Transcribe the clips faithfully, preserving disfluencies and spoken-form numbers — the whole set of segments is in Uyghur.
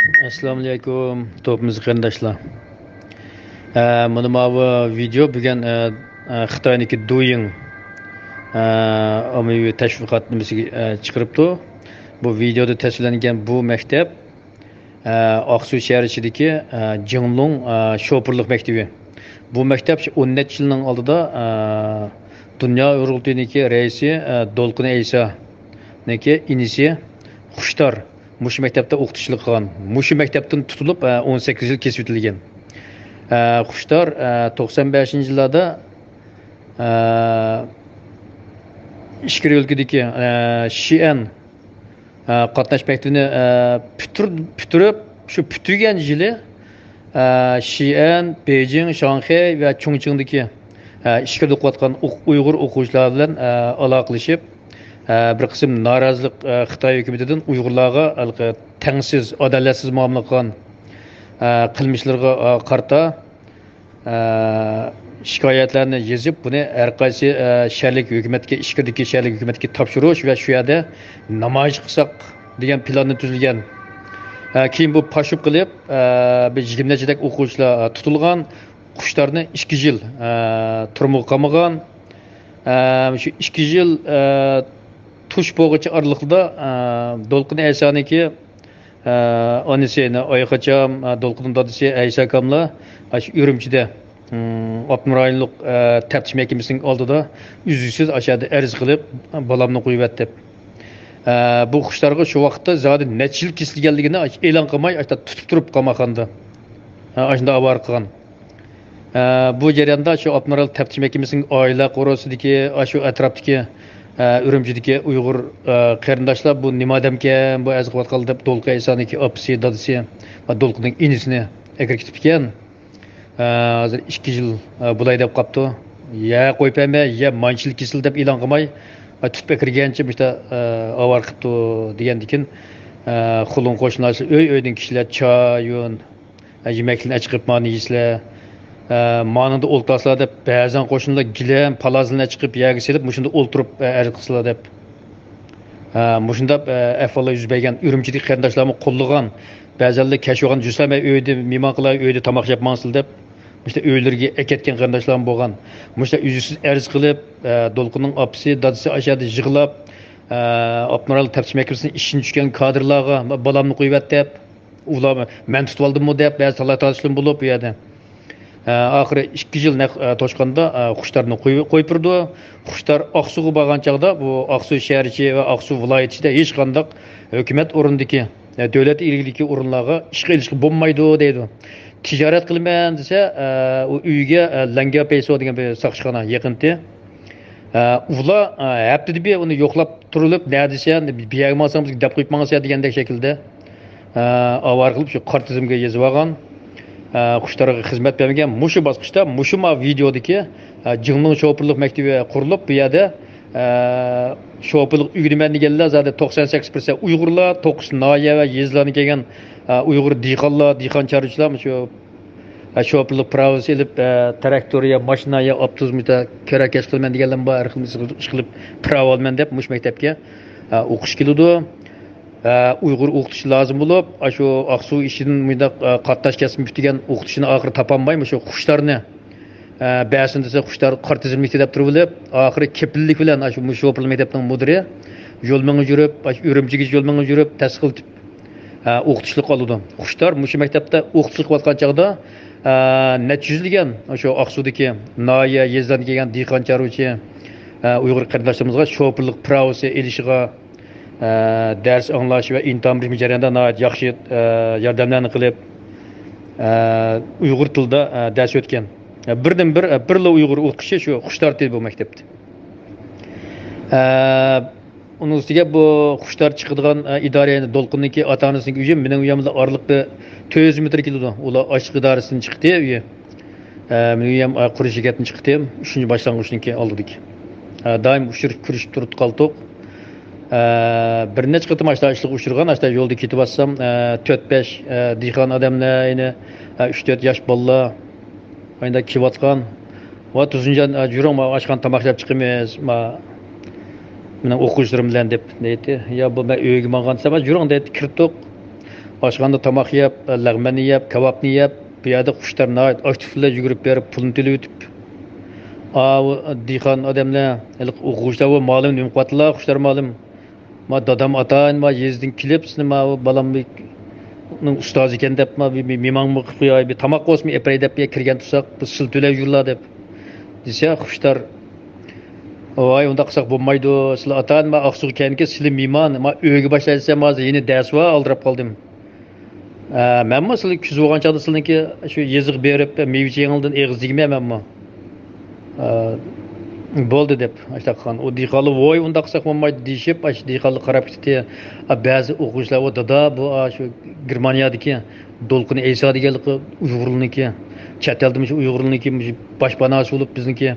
ئەسسالامۇئەلەيكۇم، توپىمىز قېرىنداشلار. ئە، مانا ماۋۇ ۋىدېو بۈگۈن، ئە، ئە، خىتاينىڭكى دويىڭ، ئە، ئاممىۋى تەشۋىقات نېمىسىگە، ئە، چىقىرىپتۇ. بۇ ۋىدېودا تەسۋىرلەنگەن بۇ مەكتەپ، ئە، ئاقسۇ شەھەر ئىچىدىكى، ئە، جىڭلۇڭ، ئە، شوپۇرلۇق مەكتىپى. بۇ مەكتەپ شۇ ئون نەچچە يىلنىڭ ئالدىدا، ئە، دۇنيا ئۇيغۇر قۇرۇلتىيىنىڭكى رەئىسى، ئە، دولقۇن ئەيسانىڭكى ئىنىسى خۇشتار مۇشۇ مەكتەپتە ئوقۇتقۇچىلىق قىلغان. مۇشۇ مەكتەپتىن تۇتۇلۇپ، ئە، ئون سەككىز يىل كېسىۋېتىلگەن. ئە، خۇشتار، ئە، توقسان بەشىنچى يىللاردا، ئە، ئىچكىرى ئۆلكىدىكى، ئە، شىئەن، ئە، قاتناش مەكتىپىنى، ئە، پۈتتۈر-، پۈتتۈرۈپ، شۇ پۈتتۈرگەن يىلى، ئە، شىئەن، بېيجىڭ، شاڭخەي ۋە چۇڭچىڭدىكى، ئە، ئىچكىرىدە ئوقۇۋاتقان ئۇ-، ئۇيغۇر ئوقۇغۇچىلار بىلەن، ئە، ئالاقىلىشىپ، ئە، بىر قىسىم نارازىلىق، ئە، خىتاي ھۆكۈمىتىدىن ئۇيغۇرلارغا ھېلىقى تەڭسىز، ئادالەتسىز مۇئامىلە قىلغان، ئە، قىلمىشلىرىغا، ئە، قارىتا، ئە، شىكايەتلەرنى يېزىپ، بۇنى ھەر قايسى، ئە، شەھەرلىك ھۆكۈمەتكە، ئىچكىرىدىكى شەھەرلىك ھۆكۈمەتكە تاپشۇرۇش ۋە شۇ يەردە نامايىش قىلساق دېگەن پىلاننى تۈزۈلگەن. ئە، كېيىن بۇ پاشۇپ قىلىپ، ئە، بىر يىگىرمە نەچچىدەك ئوقۇغۇچىلار، ئە، تۇتۇلغان. خۇشتارنى ئىككى يىل، ئە، تۈرمىگە قامىغان. ئە، شۇ ئىككى يىل، ئە، تۇش بولغۇچە ئارىلىقتا، ئە، دولقۇن ئەيسانىڭكى، ئە، ئانىسى، ئايخاچام، ئە، دولقۇننىڭ دادىسى ئەيساكاملار ئاشۇ ئۈرۈمچىدە، ئىم، ئاپتونوم رايونلۇق، ئە، تەپتىش مەھكىمىسىنىڭ ئالدىدا ئۈزلۈكسىز ئاشۇ يەردە ئەرز قىلىپ، بالامنى قويۇۋەت دەپ. ئە، بۇ خۇشتارغا شۇ ۋاقىتتا زادى نەچچە يىل كېسىلگەنلىكىنى ئېلان قىلماي، ئاشۇ تۇتۇپ تۇرۇپ قاماخانىدا، ئە، ئاشۇنداق ئاۋارە قىلغان. ئە، بۇ جەرياندا شۇ ئاپتونوم رايونلۇق تەپتىش مەھكىمىسىنىڭ ئائىلە قورۇسىدىكى، ئە، شۇ ئەتراپتىكى، ئە، ئۈرۈمچىدىكى ئۇيغۇر، ئە، قېرىنداشلار بۇ نېمە ئادەمكەن، بۇ ئەرز قىلىۋاتقانلار دەپ، دولقۇن ئەيسانىڭكى ئاپىسى، دادىسى ۋە دولقۇننىڭ ئىنىسىنى ئەكىرىپ كېتىپتىكەن. ئە، ھازىر ئىككى يىل، ئە، بولاي دەپ قاپتۇ. يا قويۇپ بەرمەي، يا مانچىلىك كېسىلدى دەپ ئېلان قىلماي، ئە، تۇتۇپ ئەكىرگەنچە مۇشتا، ئە، ئاۋارە قىپتۇ دېگەندىكىن، ئە، قولۇم قوشنىلار، ئۆي-ئۆيدىن كىشىلەر چاي، يۇن، ئە، يېمەكلىكنى ئەچىقىپ مانا يېسىلەر. ئە، مانىڭدا ئولتۇراسىلار دەپ، بەزەن قوشنىلار گىلەم، پالازلىنى ئەچىقىپ يەرگە سېلىپ، مۇشۇندا ئولتۇرۇپ، ئە، ئەرز قىلسىلار دەپ. ئە، مۇشۇنداق، ئە، ئەھۋاللار يۈز بەرگەن. ئۈرۈمچىدىكى قېرىنداشلارمۇ قوللىغان. بەزەنلەر كەچ بولغان، جۇسەمە ئۆيدە مېھمان قىلاي، ئۆيدە تاماق يەپ ماڭسىلەر دەپ، مۇشۇنداق ئۆيلىرىگە ئەكەتكەن قېرىنداشلارمۇ بولغان. مۇشۇنداق ئۈزلۈكسىز ئەرز قىلىپ، ئە، دولقۇننىڭ ئاپىسى، دادىسى ئاشۇ يەردە يىغلاپ، ئە، ئاپتونوم رايونلۇق تەپتىش مەھكىمىسىنىڭ ئىشىدىن چۈشكەن كادىرلارغا، بالامنى قويۇۋەت دەپ، ئۇلار مەن تۇتۇۋالدىممۇ دەپ، بەزى تالاي-تارتىشلىرىمۇ بولۇپ بۇ يەردە. ئە، ئاخىرى ئىككى يىل نەق، ئە، توشقاندا، ئە، خۇشتارنى قويۇپ، قويۇپ بېرىدۇ. خۇشتار ئاقسۇغا بارغان چاغدا بۇ ئاقسۇ شەھەر ئىچى ۋە ئاقسۇ ۋىلايىتى ئىچىدە ھېچقانداق ھۆكۈمەت ئورنىدىكى، ئە، دۆلەت ئىگىلىكىدىكى ئورۇنلارغا ئىشقا ئېلىشقا بولمايدۇ دەيدۇ. تىجارەت قىلىمەن دېسە، ئە، ئۇ ئۆيىگە، ئە، لەڭگياپەيسو دېگەن بىر ساقچىخانا يېقىنتى. ئە، ئۇلار، ئە، ھەپتىدە بىر ئۇنى يوقلاپ تۇرۇلۇپ، نەدە سەن، بۇ يەرگە ماڭساڭ بىزگە دەپ قويۇپ ماڭىسەن دېگەندەك شەكىلدە، ئە، ئاۋارە قىلىپ شۇ قارا تىزىمگە يېزىۋالغان. ئە، خۇشتارغا خىزمەت بەرمىگەن. مۇشۇ باسقۇچتا، مۇشۇ ما ۋىدېودىكى، ئە، جىڭلىڭ شوپۇرلۇق مەكتىپى قۇرۇلۇپ، بۇ يەردە، ئە، شوپۇرلۇق ئۆگىنىمەن دېگەنلەر زادى توقسان سەككىز پىرسەنت ئۇيغۇرلار، توققۇز ناھىيە ۋە يېزىلاردىن كەلگەن، ئە، ئۇيغۇر دېھقانلار، دېھقان چارۋىچىلار مۇشۇ ھە، شوپۇرلۇق پىراۋىسى ئېلىپ، ئە، تراكتور يا ماشىنا يا ئاپتوبۇس مۇشۇنداق كىراكەش قىلىمەن دېگەنلەرمۇ بار، ھەر خىل ئىش قىلىپ پىراۋا ئالىمەن دەپ مۇشۇ مەكتەپكە، ئە، ئوقۇش كېلىدۇ. ئە، ئۇيغۇر ئوقۇتقۇچى لازىم بولۇپ، ئاشۇ ئاقسۇ ئىچىدىن مۇنداق، ئە، قاتناش كەسپىنى پۈتتۈرگەن ئوقۇتقۇچىنى ئاخىرى تاپالماي، مۇشۇ خۇشتارنى، ئە، بەرسۇن دېسە، خۇشتار قارا تىزىملىكتە دەپ تۇرۇۋېلىپ، ئاخىرى كېپىللىك بىلەن ئاشۇ مۇشۇ شوپۇرلۇق مەكتەپنىڭ مۇدىرى يول مېڭىپ يۈرۈپ، ئاشۇ ئۈرۈمچىگىچە يول مېڭىپ يۈرۈپ، تەستىقلىتىپ، ئە، ئوقۇتۇشلۇق ئالىدۇ. خۇشتار مۇشۇ مەكتەپتە ئوقۇتۇشلۇق قىلىۋاتقان چاغدا، ئە، نەچچە يۈزلىگەن شۇ ئاقسۇدىكى ناھىيە، يېزىلاردىن كەلگەن دېھقان چارۋىچى، ئە، ئۇيغۇر قېرىنداشلىرىمىزغا شوپۇرلۇق پىراۋىسى ئېلىشىغا، ئە، دەرس ئاڭلاش ۋە ئىمتىھان بېرىش جەريانىدا ناھايىتى ياخشى، ئە، ياردەملەرنى قىلىپ، ئە، ئۇيغۇر تىلىدا، ئە، دەرس ئۆتكەن. ئە، بىردىنبىر، ئە، بىرلا ئۇيغۇر ئوقۇتقۇچى شۇ خۇشتار ئىدى بۇ مەكتەپتە. ئە، ئۇنىڭ ئۈستىگە بۇ خۇشتار چىقىدىغان، ئە، ئىدارە، يەنى دولقۇننىڭكى ئاتا-ئانىسىنىڭكى ئۆيى مېنىڭ ئۆيۈم بىلەن ئارىلىق بىر تۆت يۈز مېتىر كېلىدۇ. ئۇلار ئاشلىق ئىدارىسىدىن چىقتى ئۆيى. ئە، مېنىڭ ئۆيۈم، ئە، قۇرۇلۇش شىركەتتىن چىقتى. ئۈچىنچى باشلانغۇچنىڭكى ئالدىدىكى. ئە، دائىم ئۇچۇر-، كۆرۈشۈپ تۇرۇپ قالدۇق. ئە، بىر نەچچە قېتىم ئاشتا ئىشلىق ئۇچرىغان، ئاشتا يولدا كېتىۋاتسام، ئە، تۆت-بەش، ئە، دېھقان ئادەملەر، يەنە، ئە، ئۈچ-تۆت ياش بالىلار. ئايدا كېلىۋاتقان. ۋا تۇزۇنجان، ئا، جۈرۈڭ، ما ئاشخانا تاماق يەپ چىقىمىز، ما مېنىڭ ئوقۇغۇچىلىرىم بىلەن دەپ دەيتتى. يا بۇ مەن ئۆيگە ماڭغان دېسەم، جۈرۈڭ دەيتتى، كىرتۇق. ئاشخانىدا تاماق يەپ، لەغمەننى يەپ، كاۋاپنى يەپ، بۇ يەردە قۇشلار ناھايىتى ئاكتىپلا يۈگۈرۈپ بېرىپ پۇلنى تۆلىۋېتىپ، ئاۋۇ دېھقان ئادەملەر، ھېلىقى ئوقۇغۇچىلار، بۇ مالىم نېمە قىلىۋاتىدىلا، قۇشلار مالىم. ما دادام ئاتايىن ما يېزىدىن كېلىپ، سېنى ما بۇ بالامنىڭ ئۇستازى ئىكەن دەپ، ما بىر، بىر مېھمانمۇ قىلىپ قوياي، بىر تاماق بولسىمۇ ئەپىرەي دەپ كىرگەن تۇرساق، بىز سىلى تۆلەپ يۈرلا دەپ دېسە، قۇشلار، ۋاي، ئۇنداق قىلساق بولمايدۇ، سىلى ئاتايىن ما ئاقسۇغا كەلگەنكى سىلى مېھمان، ما ئۆيگە باشلايسەن، ما ھازىر يېنى دەرس بار، ئالدىراپ قالدىم. ئە، مەنمۇ سىلى كۈز بولغان چاغدا سىلىنىڭكى شۇ يېزىغا بېرىپ، مېۋە-چېۋىڭىزدىن ئېغىز دېگۈمەن مەنمۇ. ئە، بولدى دەپ، ئاشۇنداق قىلغان. ئۇ دېھقانلار، ۋوي، ئۇنداق قىلساق بولمايدۇ دېيىشىپ، ئاشۇ دېھقانلار قاراپ كېتىپتۇ. ئە، بەزى ئوقۇغۇچىلار، ئۇ دادا، بۇ، ئاشۇ گېرمانىيەدىكى دولقۇن ئەيسا دېگەنلىكى ئۇيغۇرلىرىنىڭكى، چەت ئەلدە مۇشۇ ئۇيغۇرلىرىنىڭكى مۇشۇ باشپاناسى بولۇپ، بىزنىڭكى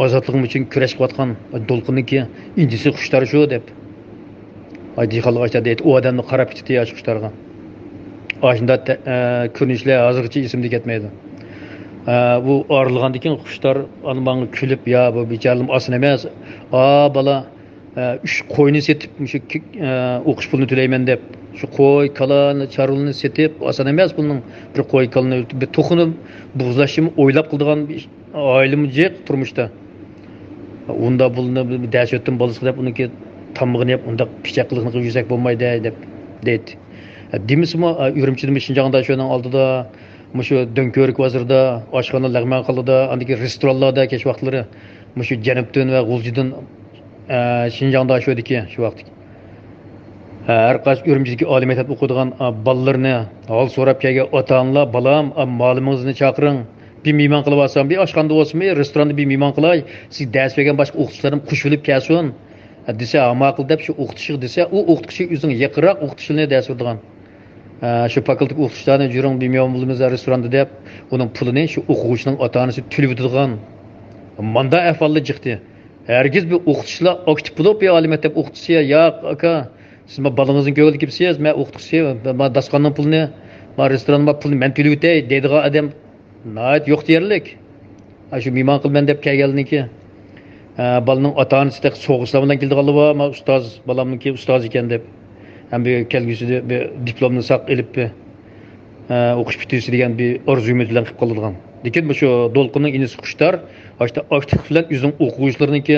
ئازادلىقىمىز ئۈچۈن كۈرەش قىلىۋاتقان دولقۇننىڭكى ئىنچىسى قۇشلار شۇ دەپ. ئاي، دېھقانلار ئاشتا دەيدۇ، ئۇ ئادەمنى قاراپ كېتىپتۇ يا شۇ قۇشلارغا. ئاشۇنداق تە-، ئە، كۆرۈنۈشلەر ھازىرغىچە ئېسىمدىن كەتمەيدۇ. ئە، ئۇ ئايرىلغاندىن كېيىن قۇشلار ئانا ماڭا كۈلۈپ، يا، بۇ بىچارىلىم ئاسان ئەمەس. ئا، بالا، ئە، ئۈچ قوينى سېتىپ، مۇشۇ كى-، ئە، ئوقۇش پۇلىنى تۆلەيمەن دەپ، شۇ قوي، كالانى، چارۋىلىرىنى سېتىپ، ئاسان ئەمەس پۇلنىڭ. بىر قوي، كالىنى، بىر توخۇنى بوغۇزلاشنىمۇ ئويلاپ قىلىدىغان بىر ئىش. ئائىلىمۇ جىق تۇرمۇشتا. ئۇنداق بۇلىنى دەرس ئۆتتۈم بالىسى دەپ ئۇنىڭكى تامىقىنى يەپ، ئۇنداق پىچاقلىقنى قىلىپ يۈرسەك بولمايدۇ دەپ دەيتتى. دېمىسىمۇ، ئۈرۈمچىدىمۇ شىنجاڭدا شۇنىڭ ئالدىدا، مۇشۇ دۆڭكۆۋرۈك بازىرىدا، ئاشخانا، لەغمەن قالىدا، ئاندىكى رېستورانلاردا كەچ ۋاقىتلىرى مۇشۇ جەنۇبتىن ۋە غۇلجىدىن، ئە، شىنجاڭدا شۇدىكى شۇ ۋاقىتتىكى. ھە، ھەر قايسى ئۈرۈمچىدىكى ئالىي مەكتەپتە ئوقۇيدىغان، ئا، بالىلىرىنى ھال سوراپ كەلگەن ئاتا-ئانىلار، «بالام، ئا، مالىمىڭىزنى چاقىرىڭ، بىر مېھمان قىلىۋالسام، بىر ئاشخانىدا بولسىمۇ، رېستوراندا بىر مېھمان قىلاي، سىزگە دەرس بەرگەن باشقا ئوقۇتقۇچىلىرىم قوشۇلۇپ كەلسۇن» دېسە، ھە، ماقۇل دەپ شۇ ئوقۇتقۇچىغا دېسە، ئۇ ئوقۇتقۇچى ئۆزىنىڭ يېقىنراق ئوقۇتقۇچىلىرىنى دەرس بېرىدىغان. ھە، شۇ پاكۇلتېتتا ئوقۇتقۇچىلارنى، «يۈرۈڭ، بىر مېھمان بولىمىز رېستوراندا» دەپ، ئۇنىڭ پۇلىنى شۇ ئوقۇغۇچىنىڭ ئاتا-ئانىسى تۆلىۋېتىدىغان. مانداق ئەھۋاللار جىقتى. ھەرگىز بىر ئوقۇتقۇچىلار ئاكتىپ بولۇپ، يا ئالىي مەكتەپ ئوقۇتقۇچىسى، ياق، ئاكا، سىز ما بالىڭىزنىڭ كۆڭلىگە كېلىپسىز، مەن ئوقۇتقۇچىسى، ما داستىخاننىڭ پۇلىنى، ما رېستوراننىڭ پۇلىنى مەن تۆلىۋېتەي دەيدىغان ئادەم ناھايىتى يوق دېيەرلىك. ئاشۇ مېھمان قىلىمەن دەپ كەلگەنلىكى، ئە، بالىنىڭ ئاتا-ئانىسى تېخى سوغۇسلار بىلەن كېلىدىغانلار بار، ما ئۇستاز، بالامنىڭكى ئۇستازى ئىكەن دەپ. ھەم بۇ كەلگۈسىدە بىر دىپلومنى ساق ئېلىپ، ئە، ئوقۇش پۈتتۈرسە دېگەن بىر ئارزۇ ئۈمىد بىلەن قىلىپ قالىدىغان. لېكىن مۇشۇ دولقۇننىڭ ئىنىسى قۇشتار ئاشتا ئاكتىپلىق بىلەن ئۆزىنىڭ ئوقۇغۇچىلىرىنىڭكى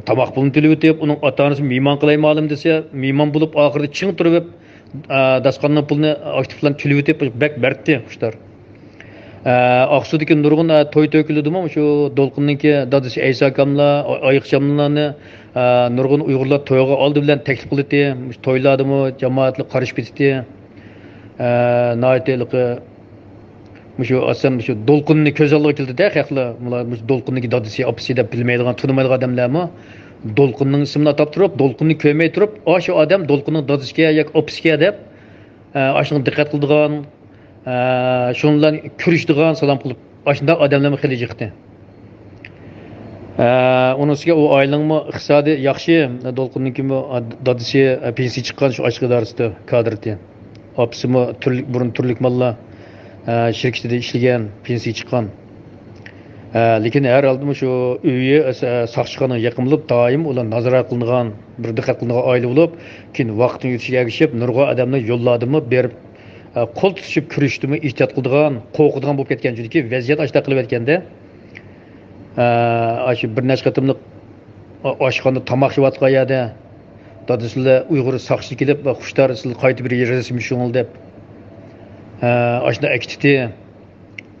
تاماق پۇلىنى تۆلىۋېتىپ، ئۇنىڭ ئاتا-ئانىسى مېھمان قىلاي مالىم دېسە، مېھمان بولۇپ ئاخىرىدا چىڭ تۇرۇپ، ئە، داستىخاننىڭ پۇلىنى ئاكتىپ بىلەن تۆلىۋېتىپ بەك بەرتتى قۇشتار. ئە، ئاقسۇدىكى نۇرغۇن، ئە، توي تۆكۈلدىمۇ شۇ دولقۇننىڭكى دادىسى ئەيسا ئاكاملار، ئا-، ئايىقچاملارنى، ئە، نۇرغۇن ئۇيغۇرلار تويغا ئالدى بىلەن تەكلىپ قىلىتتى. مۇشۇ تويلاردىمۇ جامائەتلەر قارىشىپ كېتىتتى. ئە، ناھايىتى ھېلىقى مۇشۇ ئاسان مۇشۇ دولقۇننى كۆز ئالدىغا كېلتۈردى خەقلەر. مۇلار مۇشۇ دولقۇننىڭكى دادىسى، ئاپىسى دەپ بىلمەيدىغان، تونۇمايدىغان ئادەملەرمۇ دولقۇننىڭ ئىسمىنى ئاتاپ تۇرۇپ، دولقۇننى كۆرمەي تۇرۇپ، ئاشۇ ئادەم دولقۇننىڭ دادىسىكەن ياكى ئاپىسىكەن دەپ، ئە، ئاشۇنىڭغا دىققەت قىلىدىغان، ئە، شۇنىڭ بىلەن كۆرۈشىدىغان، سالام قىلىپ، ئاشۇنداق ئادەملەرمۇ خېلى جىقتى. ئە، ئۇنىڭ ئۈستىگە ئۇ ئائىلىنىڭمۇ ئىقتىسادى ياخشى، دولقۇننىڭكىمۇ دادىسى، ئە، پېنسىيە چىققان شۇ ئاشلىق ئىدارىسىدا كادىر ئىدى. ئاپىسىمۇ تۈرلۈك، بۇرۇن تۈرلۈك ماللار، ئە، شىركىتىدە ئىشلىگەن، پېنسىيە چىققان. ئە، لېكىن ھەر ھالدا شۇ ئۆيى، ئە، ساقچىخانىغا يېقىن بولۇپ، دائىم ئۇلار نازارەت قىلىنغان، بىر دىققەت قىلىنغان ئائىلە بولۇپ، كېيىن ۋاقىتنىڭ ئۆتۈشىگە ئەگىشىپ، نۇرغۇن ئادەمنى يوللاردىمۇ بېرىپ، ئە، قول تۇتۇشۇپ كۆرۈشتىمۇ ئېھتىيات قىلىدىغان، قورقىدىغان بولۇپ كەتكەن. چۈنكى ۋەزىيەت ئاشۇنداق قىلىۋەتكەندە، ئە، ئاشۇ بىر نەچچە قېتىملىق ئا-، ئاشخانىدا تاماق يەۋاتقان يەردە دادىسى بىلەن ئۇيغۇر ساقچىسى كېلىپ، «قۇشتار، سىلەر قايتا بىر رەسىم چۈشۈرۈڭلار» دەپ، ئە، ئاشۇنداق ئەكېتىتتى.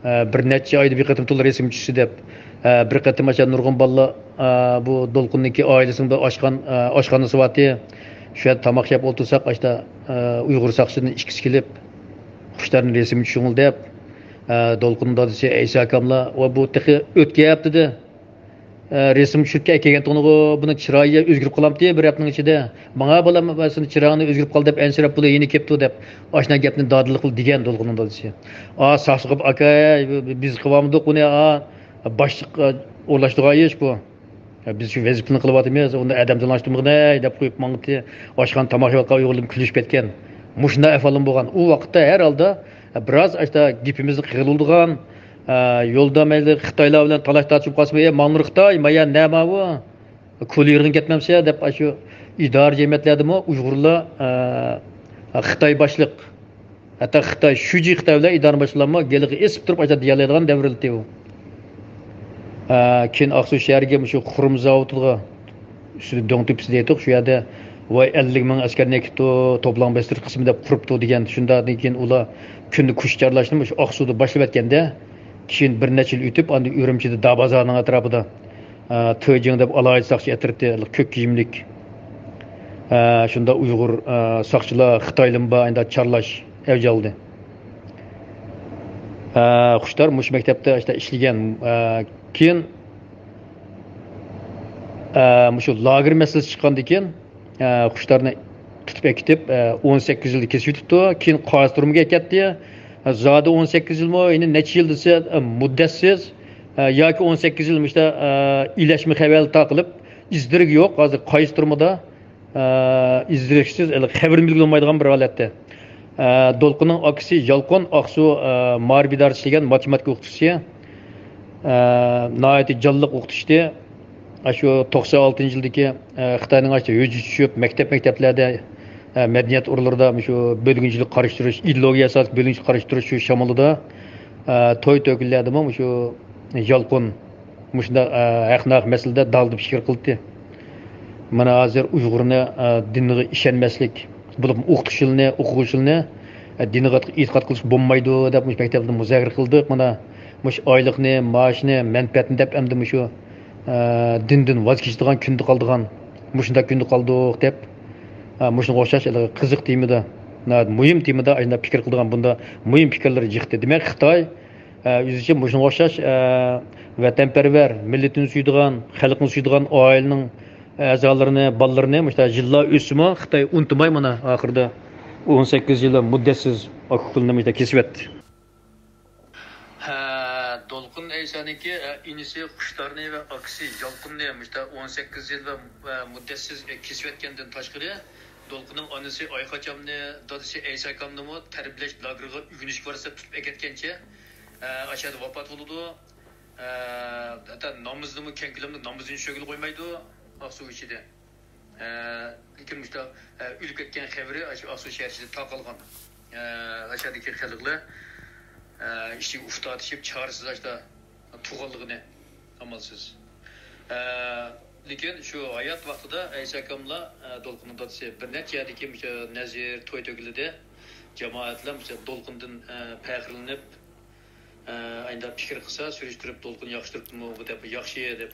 ئە، بىر نەچچە ئايدا بىر قېتىم تولا رەسىم چۈشسە دەپ. ئە، بىر قېتىم ئاشۇ نۇرغۇن بالىلار، ئە، بۇ دولقۇننىڭكى ئائىلىسىنىڭ بىر ئاشخان-، ئە، ئاشخانىسى بارتى. شۇ يەردە تاماق يەپ ئولتۇرساق، ئاشتا، ئە، ئۇيغۇر ساقچىدىن ئىككىسى كېلىپ، «قۇشتارنى رەسىم چۈشۈرۈڭلار» دەپ، ئە، دولقۇننىڭ دادىسى ئەيسا ئاكاملار ۋە بۇ تېخى ئۆتكەن ھەپتىدە ئە، رەسىم چۈشۈرۈپ ئەكەلگەنتۇڭلىغۇ، بۇنىڭ چىرايى ئۆزگىرىپ قالامتى بىر ھەپتىنىڭ ئىچىدە. ماڭا بالام، سېنىڭ چىرايىڭنى ئۆزگىرىپ قالدى دەپ ئەنسىرەپ، بۇ يەنە كەپتۇ دەپ، ئاشۇنداق گەپنى دادىللىق بىلەن دېگەن دولقۇننىڭ دادىسى. ئا، ساقچى قىلىپ، ئاكا، بىز قىلىۋالمىدۇق ئۇنى، ئا، باشلىق، ئا، ئورۇنلاشتۇرغان ئىش بۇ. بىز شۇ ۋەزىپىنى قىلىۋاتىمىز، ئۇنى ئادەم جانلاشتۇرمىغىن، ھەي، دەپ قويۇپ ماڭدى. ئاشخانا تاماق يەۋاتقان ئۇيغۇرلىرىمۇ كۈلۈشۈپ كەتكەن. مۇشۇنداق ئەھۋالمۇ بولغان. ئۇ ۋاقىتتا ھەر ھالدا بىراز ئاشتا گېپىمىزنى قىغىلىدىغان، ئە، يولدا مەيلى خىتايلار بىلەن تالاش تارتىشىپ قالسىمۇ، «ئەي، ماڭا نۇر خىتاي، مايا نەما بۇ؟ كولا يىغىن كەتمەمسە؟» دەپ، ئاشۇ ئىدارە جەمئىيەتلەردىمۇ ئۇيغۇرلار، ئە، خىتاي باشلىق ھەتتا خىتاي، شۇجى خىتاي بىلەن ئىدارە باشلىقلارمۇ گېلىغا ئېسىپ تۇرۇپ ئاشۇ دېيەلەيدىغان دەۋرىلدى ئۇ. ئە، كېيىن ئاقسۇ شەھىرىگە مۇشۇ خۇرۇم زاۋۇتىغا، ئۈستىدە دۆڭ تۆپىسى دەيتتۇق، شۇ يەردە ۋاي ئەللىك مىڭ ئەسكەرنى ئەكېتىپتۇ، توپىلاڭ باستۇرۇش قىسمى دەپ قۇرۇپتۇ دېگەن. شۇنداقتىن كېيىن ئۇلار كۈندە كۇش چارلاشنى مۇشۇ ئاقسۇدا باشلىۋەتكەندە، كېيىن بىر نەچچە يىل ئۆتۈپ، ئاندىن ئۈرۈمچىدە دابازارنىڭ ئەتراپىدا، ئە، تېجىڭ دەپ ئالاھىدە ساقچى ئەترىتى، كۆك كىيىملىك، ئە، شۇنداق ئۇيغۇر، ئە، ساقچىلار خىتايلىمۇ بار، ئەمدى چارلاش ئەۋج ئالدى. ئە، خۇشتار مۇشۇ مەكتەپتە ئىشلىگەن. ئە، كېيىن، ئە، مۇشۇ لاگېر مەسىلىسى چىققاندىن كېيىن، ئە، خۇشتارنى تۇتۇپ ئەكېتىپ، ئە، ئون سەككىز يىلدا كېسىۋېتىپتۇ. كېيىن قايسى تۈرمىگە ئەكەتتى؟ زادى ئون سەككىز يىلمۇ، يەنە نەچچە يىل دېسە، ئە، مۇددەتسىز، ئە، ياكى ئون سەككىز يىل مۇشتا، ئە، ئىلەشمە خەۋەرلىك تاقىلىپ، ئىز دېرىكى يوق. ھازىر قايسى تۈرمىدە؟ ئىز دېرەكسىز، خەۋىرىمىزگە بولمايدىغان بىر ھالەتتە. دولقۇننىڭ ئاكىسى يالقۇن ئاقسۇ مائارىپ ئىدارىسى ئىشلىگەن ماتېماتىكا ئوقۇتقۇچىسى. ناھايىتى جانلىق ئوقۇتۇشتى. شۇ توقسان ئالتىنچى يىلدىكى خىتاينىڭ ئاشۇ ھۆججىسى چۈشۈپ، مەكتەپ مەكتەپلەردە، مەدەنىيەت ئورۇنلىرىدا مۇشۇ بۆلگۈنچىلىك قارشى تۇرۇش، ئىدېئولوگىيە ئاساسلىق بۆلگۈنچىلىك قارشى تۇرۇش شۇ شامىلىدا، توي تۆكۈنلەردىمۇ مۇشۇ يالقۇن مۇشۇنداق، ئە، ھەق-ناھەق مەسىلىدە دالدا پىكىر قىلدى. مانا ھازىر ئۇيغۇرنى، ئە، دىنغا ئىشەنمەسلىك، بولۇپمۇ ئوقۇتقۇچىلىرىنى، ئوقۇغۇچىلىرىنى، ئە، دىنغا ئېتىقاد قىلىشقا بولمايدۇ دەپ مۇشۇ مەكتەپتە مۇزاكىرە قىلدۇق. مانا مۇشۇ ئايلىقنى، مائاشنى، مەنپەئەتنى دەپ ئەمدى مۇشۇ، ئە، دىندىن ۋاز كېچىدىغان كۈندە قالىدىغان، مۇشۇنداق كۈندە قالدۇق دەپ، ئە، مۇشۇنىڭغا ئوخشاش ھېلىقى قىزىق تېمىدا، ناھايىتى مۇھىم تېمىدا ئاشۇنداق پىكىر قىلىدىغان بۇنداق مۇھىم پىكىرلىرى جىقتى. دېمەك، خىتاي ئە، ئۆزىچە مۇشۇنىڭغا ئوخشاش، ئە، ۋەتەنپەرۋەر، مىللىتىنى سۆيىدىغان، خەلقىنى سۆيىدىغان ئائىلىنىڭ ئەزالىرىنى، بالىلىرىنى مۇشۇنداق يىللار ئۆتسىمۇ، خىتاي ئۇنتۇماي مانا ئاخىرىدا ئون سەككىز يىل مۇددەتسىز ئاكا-ئۇكىلىرىنى مۇشۇنداق كېسىۋەتتى. ھە، دولقۇن ئەيسانىڭكى، ئە، ئىنىسى خۇشتارنى ۋە ئاكىسى يالقۇننى مۇشۇنداق ئون سەككىز يىل ۋە، ئە، مۇددەتسىز، ئە، كېسىۋەتكەندىن تاشقىرى، دولقۇننىڭ ئانىسى ئايخاچامنى، دادىسى ئەيساكامنىمۇ تەربىيەلەش لاگېرىغا ئۆگىنىشكە بارسا تۇتۇپ ئەكەتكەنچە، ئە، ئاشۇ يەردە ۋاپات بولىدۇ. ئە، ھەتتا نامىزىنىمۇ كەڭ كۆلەمدە نامىزىنى چۈشۈرگىلى قويمايدۇ ئاقسۇ ئىچىدە. ئە، لېكىن مۇشۇنداق، ئە، ئۆلۈپ كەتكەن خەۋىرى ئاشۇ ئاقسۇ شەھەر ئىچىدە تارقالغان. ئە، ئاشۇ يەردىكى خەلقلەر، ئە، ئىچىگە ئۇھ تارتىشىپ، چارىسىز ئاشۇنداق تۇرغانلىقىنى، ئامالسىز. ئە، لېكىن شۇ ھايات ۋاقتىدا ئەيساكاملا، ئە، دولقۇننىڭ دادىسى بىر نەچچە يەردىكى مۇشۇ نەزىر، توي تۆكۈلدى. جامائەتلەر مۇشۇ دولقۇندىن، ئە، پەخىرلىنىپ، ئە، ئاينىدا پىكىر قىلسا، سۈرۈشتۈرۈپ دولقۇن ياخشى تۇرۇپتىمۇ بۇ دەپ، ياخشى دەپ.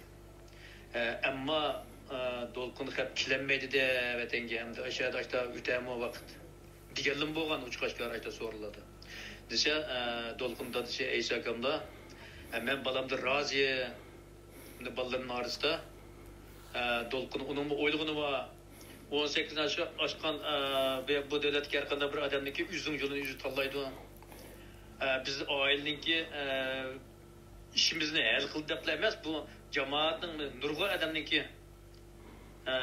ئە، ئەمما، ئە، دولقۇن خەپ كېلەلمەيدۇ-دە ۋەتەنگە، ئەمدى ئاشۇ يەردە ئاشتا ئۆتەمۇ ۋاقىت دېگەنلىمۇ بولغان ئوچۇق ئاشكارا ئاشتا سورۇنلاردا. دېسە، ئە، دولقۇن دادىسى ئەيساكامدا، ئە، مەن بالامدىن رازى، ئەمدى بالىلىرىمنىڭ ئارىسىدا، ئە، دولقۇن ئۇنىڭمۇ ئويلىغىنى بار. ئون سەككىز ياش ئاشقان، ئە، بۇ، بۇ دۆلەتتىكى ھەر قانداق بىر ئادەمنىڭكى ئۆزىنىڭ يولىنى ئۆزى تاللايدۇ. ئە، بىز ئائىلىنىڭكى، ئە، ئىشىمىزنى ھەل قىلدى دەپلا ئەمەس، بۇ جامائەتنىڭ نۇرغۇن ئادەمنىڭكى، ئە،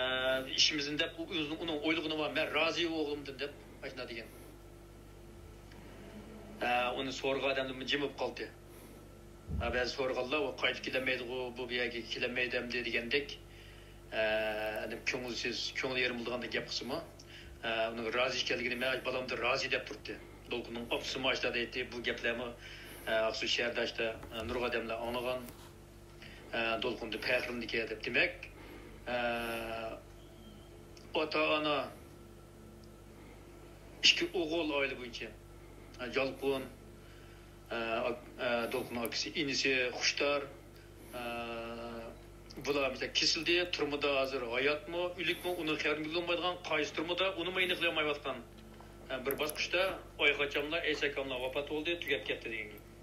ئىشىمىزنى دەپ، ئۇ ئۆزىنىڭ، ئۇنىڭ ئويلىغىنى بار، مەن رازى ئوغلۇمدىن دەپ ئاشۇنداق دېگەن. ئە، ئۇنى سورىغان ئادەمدىمۇ جىم بولۇپ قالدى. ھە، بەزى سورىغانلار، «ئۇ قايتىپ كېلەلمەيدىغۇ، بۇ، بۇ يەرگە كېلەلمەيدۇ ئەمدى» دېگەندەك، ئە، ئادەم كۆڭۈلسىز، كۆڭلى يېرىم بولىدىغاندەك گەپ قىلسىمۇ، ئە، ئۇنىڭ رازى ئىكەنلىكىنى مەن بالامدىن رازى دەپ تۇردى. دولقۇننىڭ ئاپىسىمۇ ئاشۇنداق دەيتتى، بۇ گەپلەرمۇ، ئە، ئاقسۇ شەھەردە ئاشۇنداق، ئە، نۇرغۇن ئادەملەر ئاڭلىغان، ئە، دولقۇندىن پەخىرلىنىدىكەن دەپ. دېمەك، ئە، ئاتا-ئانا ئىككى ئوغۇل ئائىلە بويىچە. يالقۇن، ئاك-، دولقۇننىڭ ئاكىسى، ئىنىسى خۇشتار. بۇلار مىسال كېسىلدى، تۈرمىدە ھازىر ھاياتمۇ، ئۆلۈكمۇ، ئۇنىڭ خەۋىرىنى بىلەلمەيدىغان، قايسى تۈرمىدە، ئۇنىمۇ ئېنىقلىيالمايۋاتقان. بىر باسقۇچتا ئايخاچاملار، ئەيساكاملار ۋاپات بولدى، تۈگەپ كەتتى دېگەن گەپ.